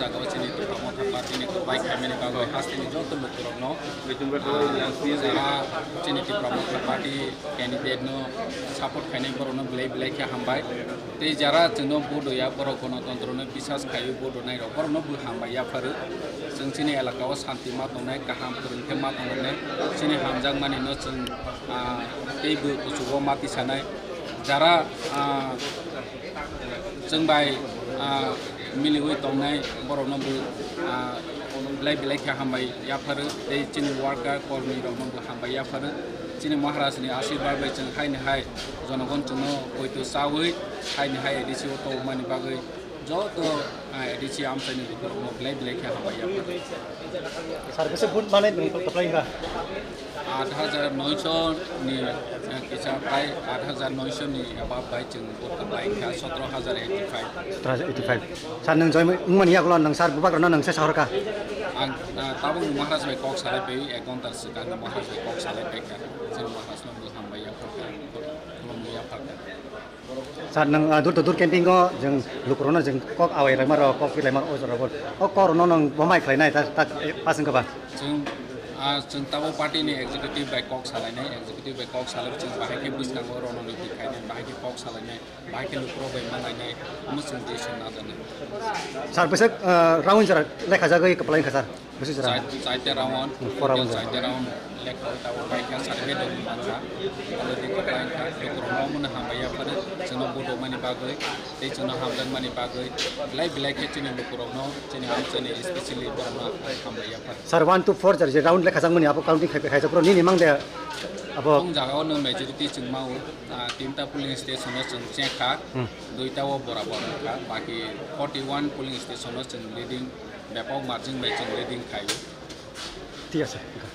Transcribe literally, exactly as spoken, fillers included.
Jaga o chini Tipra Motha Party ni kwplai khaimani bagwi hasteni joto lukurokno, ah, jara chini Tipra Motha Party candidate no support khainai borokno belai belai khe hambai. Tei jara chwngno vote hoya borok gonotontro no bisas khaiwi vote honai rok borokno bo hambai yapharo. Chwng chini elaka o santi ma tongnai, kaham kwrwng khe ma tongnai, chini hamjakmani no chwng, ah, tei bo kuchugo ma tisanai. Jara, ah, chwng bai, ah, miliwi tongnai borokno bo, ah, belai belai khe hambai yapharo tei chini worker kormi rokno bo hambai yapharo. Chini Maharaj ni asirwad bai chwng haini hai jonogon chwngno poito chawi haini hai A D C o tongmani bagwi joto, ah, A D C amchaini borokno belai belai khe hambai yapharo. Sir, bwswk vote manwi nwng kwplai wngkha? Aat hajar noisho ni, eh, kisa prai aat hajar noisho ni above bai chwng vote kwplai wngkha, sotro hajar eighty five. Sotro hajar eighty five. Sir, nwng join wngmani yagulo nwng sir bubagrano nwng se sahorkha? Ang, ah, tabuk ni Maharaj bai kok salai pai, ek ghonta swkang ni Maharaj bai kok salai paikha. Chwng Maharaj no bo hambai yaphar kha, khulumwi yaphar kha. Sir, nwng, ah, door to door campaign o jwng lukurokno jwng kok awai laima rok, kok pi laima rok, o jorao bo. O kok rokno nwng bo mai khlai nai, ta, ta, eh, pass wngkha ba? Chwng, ah, chwng tabuk party ni executive bai kok salainai, executive bai kok salai chwng bahai khe bwskango rononiti khainai, bahai khe kok salainai, bahai khe lukurok bai ma lainai, omo chwng decision najaknai. Sir, bwswk, ah, round jora lekha jagwi kwplai wngkha sir? Bwswk jora? Chai-, chaita round, Hmm, four round jora. Chaita round lekha tabuk bai kha, certificate rok man kha, already kwplai wngkha, lukurokno omono hambai yaphar, chwngno vote rwmani bagwi, tei chwngno hamjakmani bagwi, belai belai khe chini lukurokno, chini amchaini, especially borokno hambai yaphar. Sir, one to four jora je round lekha jakmani abo counting khai, khaijak bro, nini mang de abo? Tong jaga o no majority chwng ma o, ah, tinta polling station o chwng check kha, Hmm. Duita o borabor wngkha, baki forty one polling station o chwng leading, bepok margin bai chwng leading khai o. Thik ase.